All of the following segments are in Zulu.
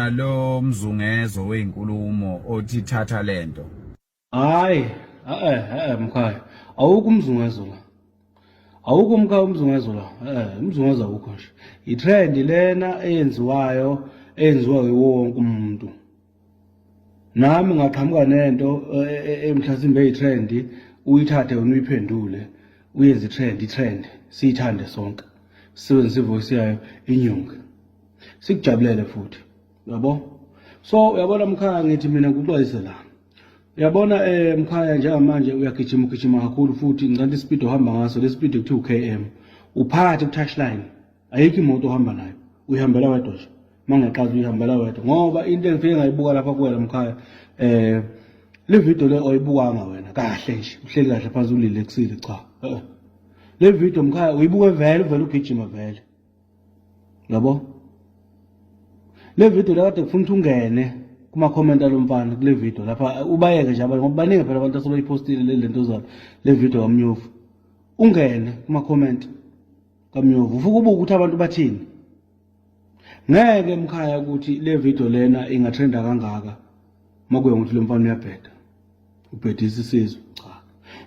Lo mzungezo wezinkulumo othi thatha lento. Hayi, eh eh mkhaya. Awukho umzungezo la. Awukho mkhaya umzungezo la. Eh, umzungezo awukho nje. I-trend lena eyenziwayo eyenziwa wonke umuntu. Nami ngaqhamuka nento emhlasimbe eyi-trend uyithathe wena uyiphendule uyenze i-trend i-trend siyithande sonke. Sisebenzise ivoice yayo inyuke. Sikujabulele futhi. Uyabo? So uyabona mkhaya ngithi mina ngikuxwayise la. Uyabona eh mkhaya njengamanje uyagijima ugijima kakhulu futhi ngicela ispeed ohamba ngaso le speed kuthiwa uKM. Uphakathi ku touchline. Ayikho imoto ohamba nayo. Uyihambela wedwa nje. Mangaqazi uyihambela wedwa ngoba into engifike ngayibuka lapha kuwena mkhaya eh le video le oyibukanga wena kahle nje uhleli kahle phansi ulilexile cha. Eh. Le video mkhaya uyibuke vele uvele ugijima vele. Yabo? Le video la kade kufuna ukuthi ungene kuma comment alomfana kule video lapha ubayeke nje abantu ngoba baningi phela abantu asebayipostile le lento zabo le video kaMnyovu. Ungene kuma comment kaMnyovu ufike ubuke ukuthi abantu bathini. Ngeke mkhaya ukuthi le video lena ingatrenda kangaka makuye ukuthi lo mfana uyabheda. Ubhedisa isizwe. Cha.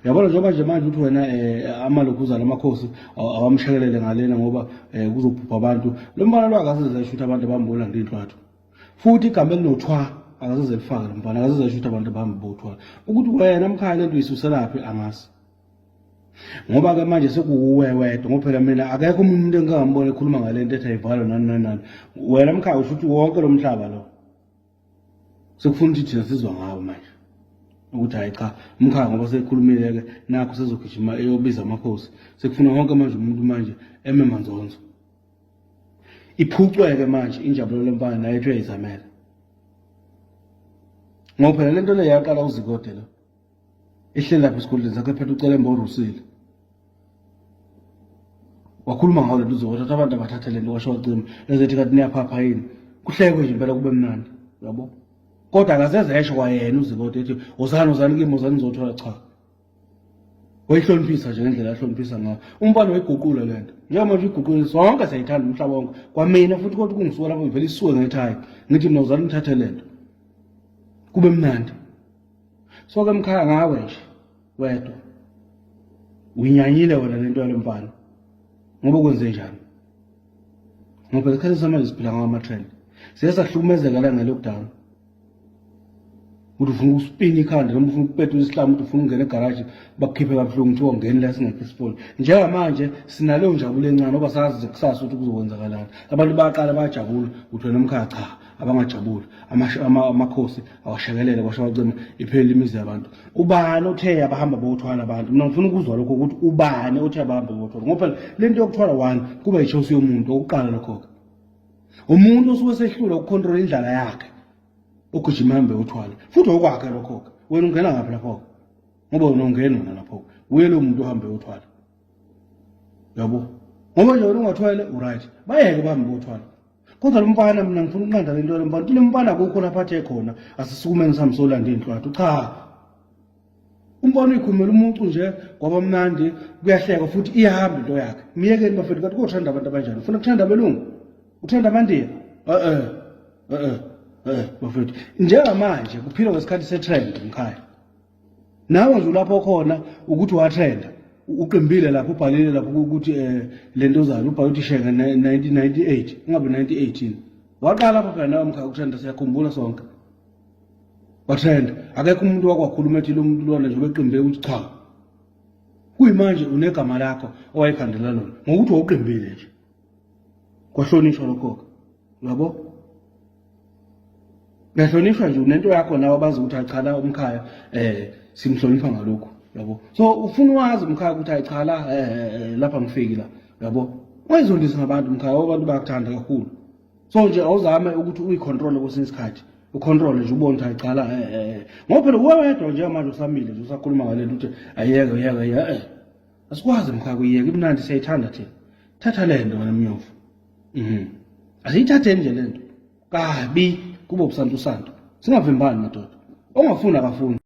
Yabona njengoba nje manje uthi wena eh amalokhuzana amakhosi awamshekelele ngalena ngoba eh kuzophupha abantu. Lo mfana lo akaseze eshutha abantu abambona ngenhlwathu. Futhi igama elinothwa akaseze lifake lo mfana akaseze eshutha abantu abambothwa. Ukuthi wena mkhaya lento uyisuselaphi angazi. Ngoba ke manje sekuwuwe wedwa ngoba phela mina akekho omunye umuntu engingambona ekhuluma ngalento ethi ayivalwe nani nani nani. Wena mkhaya usho ukuthi wonke lo mhlaba lo. Sekufuna ukuthi thina sizwa ngawo manje ukuthi hayi cha umkhaya ngoba sekhulumile-ke nakho sezogijima eyobiza amakhosi sekufuna wonke manje umuntu manje eme manzonzo iphucweke manje injabulo lomfana naye ethi uyayizamela ngoba phela lento le yaqala uzikode lo ehleli lapha esigodlweni sakhe ephethe ucelemba orusile wakhuluma ngawo lento uzokothatha abantu abathathe lento washo wacima ezethi kanti niyaphapha yini kuhlekwe nje impela kube mnandi uyabo kodwa akazeze esho kwayena uzikode ethi wozani wozani kimi wozani nizothola cha wayihloniphisa nje ngendlela ahloniphisa ngayo umfana wayiguqula le nto njengoba nje iguqule sonke siyayithanda umhlaba wonke kwamina futhi kodwa kungisuka lapho ngivele isuke ngethayi ngithi mina wozani ngithathe le nto kube mnandi so ke mkhaya ngawe nje wedwa uyinyanyile wena lento yalo mfana ngoba kwenze njani ngoba isikhathi samanje siphila ngawo ama-trend siye sahlukumezeka la nge-lockdown ukuthi ufuna ukuspina ikhanda noma ufuna ukupetula isihlamu ukuthi ufuna ukungena egaraji bakukhiphe kabuhlungu kuthiwa ungeni la singekho isipolo njengamanje sinaleyo njabulo encane ngoba sazi kusasa ukuthi kuzokwenzakalani abantu bayaqala bayajabula ukuthi wena mkhaya cha abangajabuli amakhosi awashekelele kwasho wacima iphelile imizi yabantu ubani othe abahamba bothwala abantu mina ngifuna ukuzwa lokho ukuthi ubani othe abahamba bothwala ngoba phela le nto yokuthwala one kuba yichoice yomuntu okuqala lokho-ke umuntu osuke sehlula ukukhontrola indlala yakhe ogijima hambe uthwale futhi okwakhe lokho-ke wena ungena ngaphi lapho-ke ngoba wena ungena wena lapho-ke uye lo muntu ohambe uthwala yabo ngoba nje wena ungathwele uright bayeke bahambe bothwala Kodwa lo mfana mina ngifuna ukunqanda lento lo mfana. Lo mfana akukho lapha athe khona asisukumeni sihambe solanda inhlwathu. Cha. Umfana uyikhulumela umuntu nje kwaba mnandi kuyahlekwa futhi iyahamba into yakhe. Myekeni bafethu kanti kothanda abantu abanjani? Ufuna kuthanda abelungu? Uthanda amandiya? Eh eh. Eh eh bafethu. Njengamanje kuphilwa ngesikhathi se-trend mkhaya. Nawe nje ulapho khona ukuthi watrenda uqimbile lapho ubhalile lapho ukuthi eh lento zayo ubhale ukuthi shenge 1998 ingabe 1918 waqala lapho phela nawe mkhaya ukutrenda siyakhumbula sonke watrenda akekho umuntu wakwakhuluma ethi lo muntu lona nje ubeqimbe ukuthi cha kuyimanje unegama lakho owayekhandela lona ngokuthi wawuqimbile nje kwahlonishwa lokho-ke uyabo Uyahlonishwa nje unento yakho nawe abazi ukuthi acha la umkhaya eh simhlonipha ngalokhu yabo. So ufuna wazi umkhaya ukuthi ayi cha la eh, eh, eh lapha ngifiki la yabo. Ungayizondisi ngabantu umkhaya abantu bayakuthanda kakhulu. So nje awuzame ukuthi uyicontrol kwesinye isikhathi. Ucontrol nje ubone ukuthi ayi cha la eh, eh, eh. Ngoba phela uwe wedwa nje manje usamile nje usakhuluma ngalento ukuthi ayeke yeke eh. Asikwazi mkhaya kuyiyeka imnandi siyayithanda thina. Thatha lento wena mnyovu. Mhm. Asiyithatheni nje lento. Kabi kube ubusantu santu. Singavimbani madoda. Ongafuni akafuni.